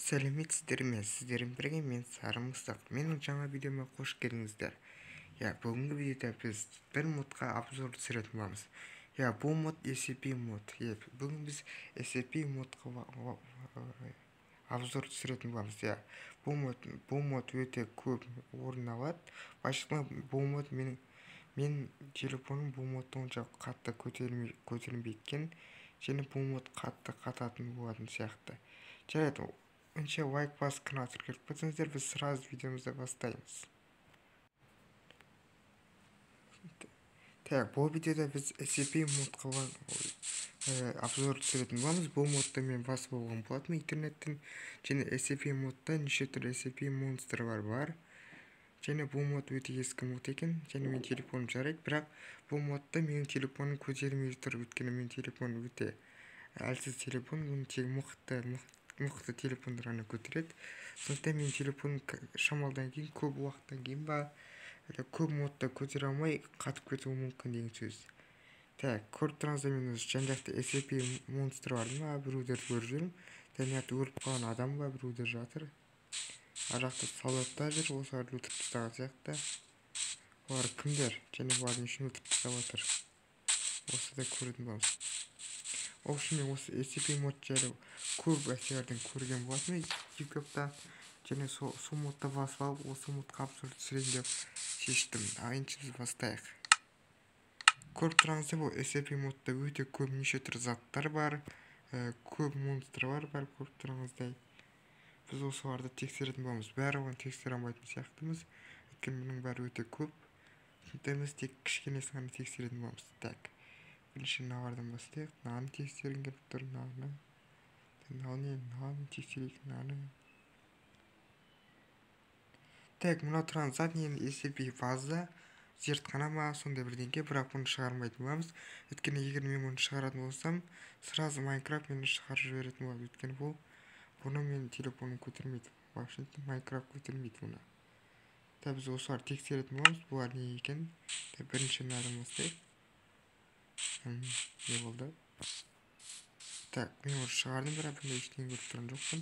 Сәлеметсіздер ме, сіздермен бірге мен Сары Мысық. Менің жаңа видеома қош келдіңіздер. Я, бүгінгі видеода біз бір модқа обзор түсіретін боламыз. Я, бұл мод SCP мод. Я, бүгін біз SCP модқа обзор түсіретін боламыз. Я, бұл мод өте көп орын алады. Былайша бұл мод менің телефоным бұл модты онша қатты көтерілмейді екен. Және бұл мод қатты қататын болатын сияқты. Жарайды, онша лайк басып канал тіркеліп кетсеңіздер, біз сразу видеомызды бастаймыз. Так, бұл видеода біз SCP модқа обзор түсіретін боламыз. Бұл модты мен басып алған болатынмын интернеттен. Және SCP модта неше түрлі SCP монстрлар бар. Және бұл мод өте ескі мод екен. Және менің телефоным жарайды, бірақ бұл модта менің телефоным көтермей тұр. Өйткені менің телефоным өте әлсіз телефон, бұны тек мықты телефондар ғана көтереді. Сондықтан менің телефоным шамалдан кейін, көп уақыттан кейін ба, көп модта көтере алмай қатып кетуі мүмкін деген сөз. Так, көріп тұрғаныңыздай мен осы жан жақта SCP монстр бар ма, біреулерді көріп жүрмін. Және өліп қалған адам ба, біреулер жатыр. Ар жақта солдаттар жүр, осыларды өлтіріп тастаған сияқты. Олар кімдер және бұлар не үшін өлтіріп тастап жатыр? Осы да көретін боламыз. В общем, мен осы SCP мод жайлы көп әсерлерден көрген болатынмын YouTube-та. Және сол модты басып алып, осы модқа обзор түсірейін деп шештім. Ал енді біз бастайық. Көріп тұрғаныңыздай, бұл SCP модта өте көп неше түрлі заттар бар, көп монстрлар бар, көріп тұрғаныңыздай. Біз осыларды тексеретін боламыз. Барлығын тексере алмайтын сияқтымыз. Өйткені бұның бәрі өте көп. Сондықтан біз тек кішкенесін ғана тексеретін боламыз. Так, бірінші мыналардан бастайық. Мынаны тексергім келіп тұр, мынаны. Мынау не? Мынаны тексерейік, мынаны. Так, мынау тұрған зат не? SCP база, зертхана ма, сондай бірдеңке, бірақ бұны шығармайтын боламыз. Өйткені егер мен бұны шығаратын болсам, сразу Майнкрафт мені шығарып жіберетін болады. Өйткені бұны менің телефоным көтермейді. Вообще Майнкрафт көтермейді бұны. Так, біз осыларды тексеретін боламыз. Бұлар не екен? Так, бірінші мынадан бастайық. Не болды? Так, мен уже шығардым, бірақ бұнда ештеңе көріп тұрған жоқпын.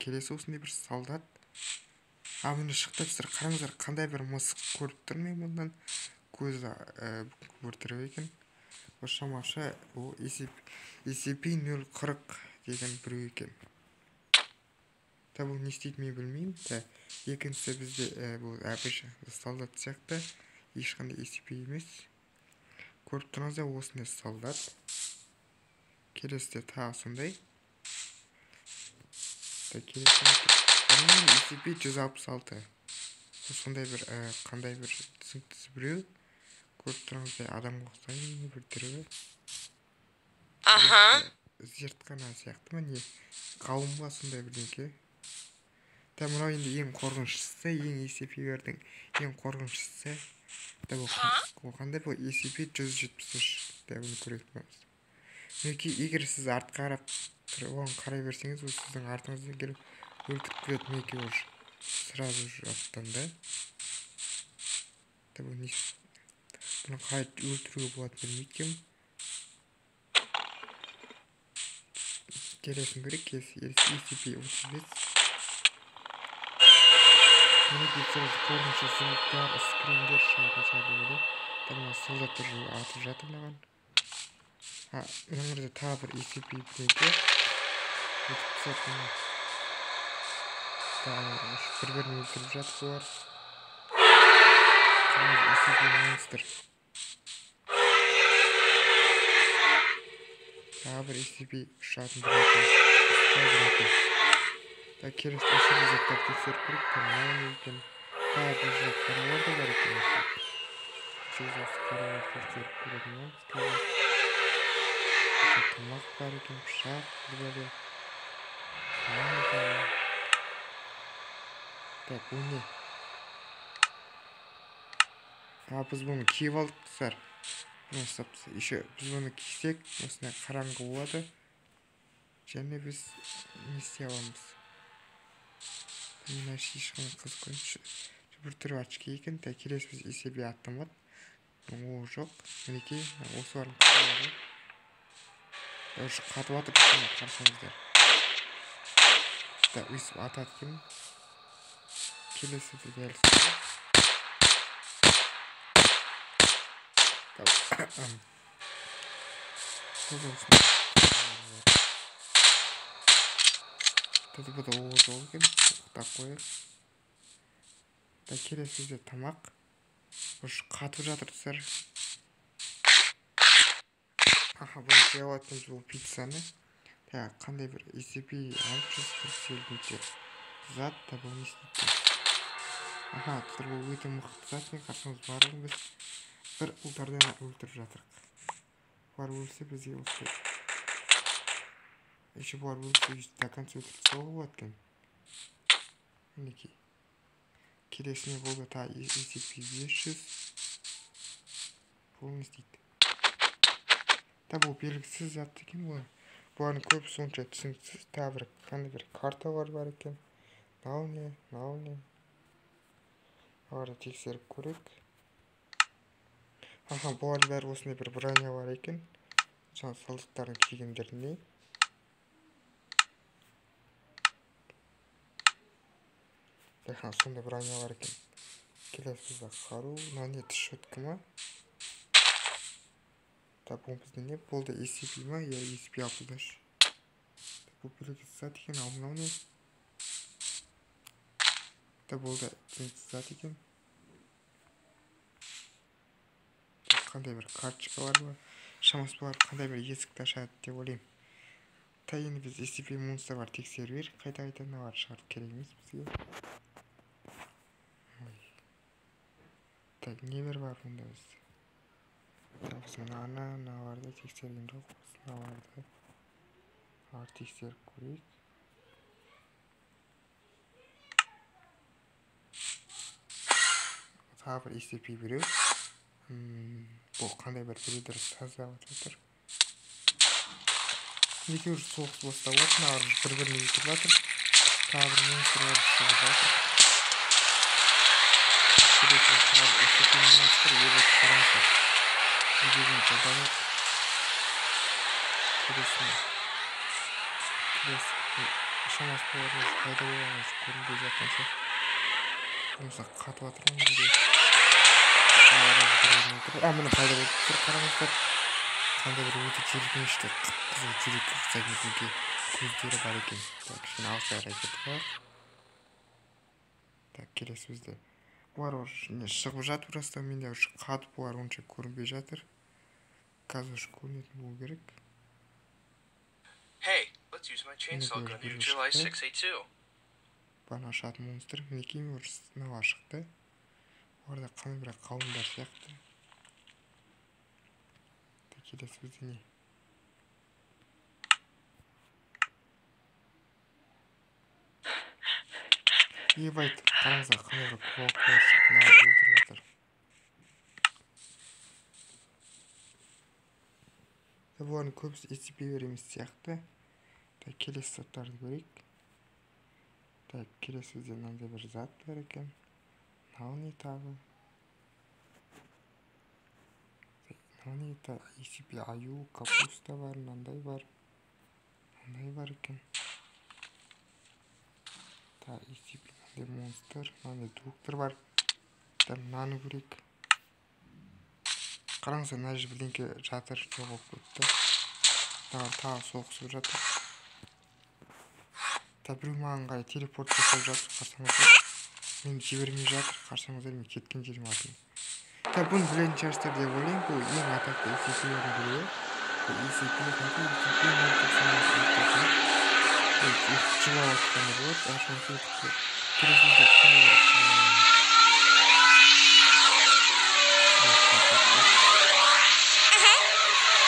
Келесі осындай бір солдат. А, міне шықты, сіздер қараңыздар, қандай бір мысық көріп тұрмын мен бұндан. Көзі бөртіріп екен. Бұл шамашы, бұл SCP 040 деген біреу екен. Та бұл не істейді мен білмеймін. Та екіншісі бізде бұл әбіш солдат сияқты, ешқандай SCP емес. Көріп тұрғаныңыздай осындай солдат. Келесі де тағы сондай. Та келесі SCP 166. Сондай бір қандай бір түсініксіз біреу. Көріп тұрғаныңыздай адамға ұқсайды бір түрі. Аха. Зертхана сияқты ма, не ғалым ба, сондай бірдеңке. Та мынау енді ең қорқыныштысы, ең SCP-лердің ең қорқыныштысы. Та бұл қандай? Бұл SCP 173. Та бұны көретін боламыз. Мінекей, егер сіз артқа қарап оған қарай берсеңіз, ол сіздің артыңыздан келіп өлтіріп кетеді. Мінекей, уже сразу же аттан да. Та бұл не? Бұны қалай өлтіруге болады білмейді екенмін. Келесін көрейік. Келесі SCP 35. Мінекей, сразу қорқынышты звуктар, скримдер шығатын шығар деп ойлаймын. Та мына солдаттар атып жатыр маған. А, мына жерде тағы бір SCP бірдеңке. Өтіп тастады мына. Бір-бірін өлтіріп жатыр бұлар. Қараңыз, SCP монстр. Тағы бір SCP ұшатын бірдеңке. Так, келесі SCP заттарды тексеріп көрейік. Мынау не екен? Тағы бір жерде қаралар да бар екен. Осы қараларды тексеріп көретін боламыз қазір. Тымақ бар екен, пышақ бір бәле. Так, бұл не? А, біз бұны киіп алдық, достар. Бұны ұстап, еще біз бұны кисек, осындай қараңғы болады. Және біз не істей аламыз? Мына ешқандай қызық көрінбейді. Бір түрлі очки екен. Так, келесі біз SCP автомат. Ол жоқ. Мінекей, осылардың қаралары. Уже қатып жатыр, қарасаңыздар. Да, өйстіп атады екен. Келесі де дәл солай. Бұл да оғы жоқ екен, оқтап қояйық. Да, келесі бізде тамақ. Уже қатып жатыр, достар. Аха, бұны жей алатынбыз, бұл пиццаны. Так, қандай бір SCP-648 зат та, бұл не істейді? Аха, достар, бұл өте мықты зат екен. Қарасаңыз, барлығын біз бір ұлдардан өлтіріп жатырық. Бұлар өлсе, бізге осы еще бұлар өлсе, до конца өлтіріп тастауға болады екен. Мінекей, келесіне болды тағы SCP-500. Бұл не істейді? Та, бұл белгісіз зат екен. Бұлар, бұлардың көбісі онша түсініксіз. Тағы бір қандай бір карталар бар екен. Мынау не, мынау не? Оларды тексеріп көрейік. Аха, бұлардың бәрі осындай бір броня бар екен, жаңа солдаттардың кигендеріндей. Аха, сондай броня бар екен. Келесі бізде қару. Мынау не, тіс щетка ма? Так, бұл бізде не болды? SCP ма? Иә, SCP-603. Бұл белгісіз зат екен. Ал мынау не? Да, бұл да түсініксіз зат екен. Қандай бір карточкалар бар шамасы, бұлар қандай бір есікті ашады деп ойлаймын. Та, енді біз SCP монстр бар, тексеріп берейік қайта қайта. Мыналарды шығарып керек емес бізге. Ой. Так, нелер бар мұнда бізде? Так, біз мынаны, мыналарды тексерген жоқпыз. Мыналарды тексеріп көрейік. Тағы бір SCP біреу. Бұл қандай бір біреулер тазалап жатыр. Мінекей, уже соғыс басталып жатыр. Мыналар уже бір бірін өлтіріп жатыр. Тағы бір монстрлар шығып жатыр. Келесі тағы бір SCP монстр. Ебать, қараңыздар, не деген жылдамдық! Келесіне, келесі шамасы бұлар уже пайда болған, уже көрінбей жатқан сияқты. Болмаса қатып жатыр ғой менде. Мыналар уже бір бірін өлтіріп, а, міне, пайда болып тұр, қараңыздар. Қандай бір өте жеркенішті қып қызыл жүрекке ұқсайтын бірдеңке көздері бар екен. Так, кішкене алыс қарай кетіп қалайық. Так, келесі бізде бұлар уже не шығып жатыр. Просто менде уже қатып, бұлар онша көрінбей жатыр. Қазір уже көрінетін болу керек. Hey, let's use my chainsaw Мінекей, gun to біреу neutralize шықты. 6A2. Бағана ашатын монстр. Мінекей, уже мыналар шықты. Олар да қандай бір қауымдар сияқты. Так, келесі бізде не? Ебать, қараңыздар, қандай бір куаклар шықты, мыналарды өлтіріп жатыр. Да, бұлардың көбісі SCP-лер емес сияқты. Так, келесі заттарды көрейік. Так, келесі бізде мынандай бір зат бар екен. Мынау не тағы? Мынау не? SCP аю, капуста бар, мынандай бар, мынандай бар екен. Так, SCP мынандай монстр, мынандай доктор бар. Так, мынаны көрейік. Қараңыздар, мына жерде бірдеңке жатыр, жоқ болып кетті. Мыналар тағы соғысып жатыр. Так, біреу маған қарай телепорт жасап жатыр, қарасаңыздар. Мені жібермей жатыр, қарасаңыздар, мен кеткен жерім атын. Так, бұны білетін шығарсыздар деп ойлаймын. Бұл ең атақты SCP-лердің біреуі. Бұл SCP қанша? SCP нөл тоқсан алты нүкте төрт. Бұл жылап жатқанда болады. Ашылмаса өтіп келесі бізде қандай бір,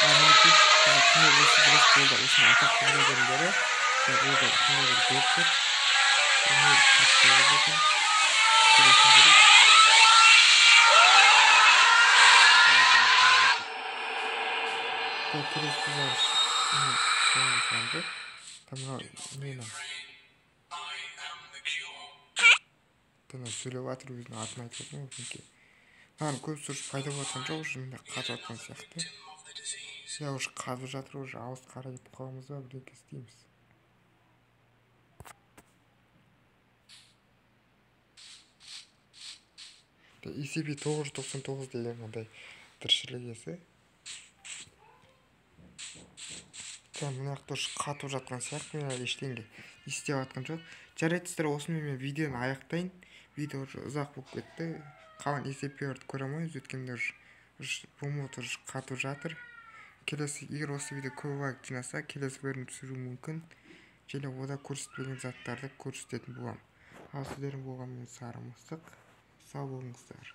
а, мінекей, бізде қандай осы білесіз, бұл да осының атақты біреулердің бірі. Так, бұл да қандай бір доктор. Нөл қырық тоғыз екен. Келесін көрейік. Так, келесі бізде соңғы санды. Так, мынау не мынау? Мына сөйлеп жатыр, өзінің атын айтып жатыр ғой бірдеңке. Мынаның көбісі уже пайда болып жатқан жоқ, уже мында қатып жатқан сияқты. Иә, уже қатып жатыр, уже алыс қарай кетіп қаламыз ба, бірдеңке істейміз. SCP 999 деген қандай тіршілік иесі. Мына жақта уже қатып жатқан сияқты, мен әлі ештеңе істеп жатқан жоқ. Жарайды, достар, осымен мен видеоны аяқтайын. Видео уже ұзақ болып кетті. Қалған SCP-лерді көре алмаймыз, өйткені уже бұл мод уже қатып жатыр. Келесі, егер осы видео көп лайк жинаса, келесі бөлім түсіру мүмкін. Және ода көрсетпеген заттарды көрсететін боламын. Ал сіздермен болған мен, Сары Мысық. Сау болыңыздар.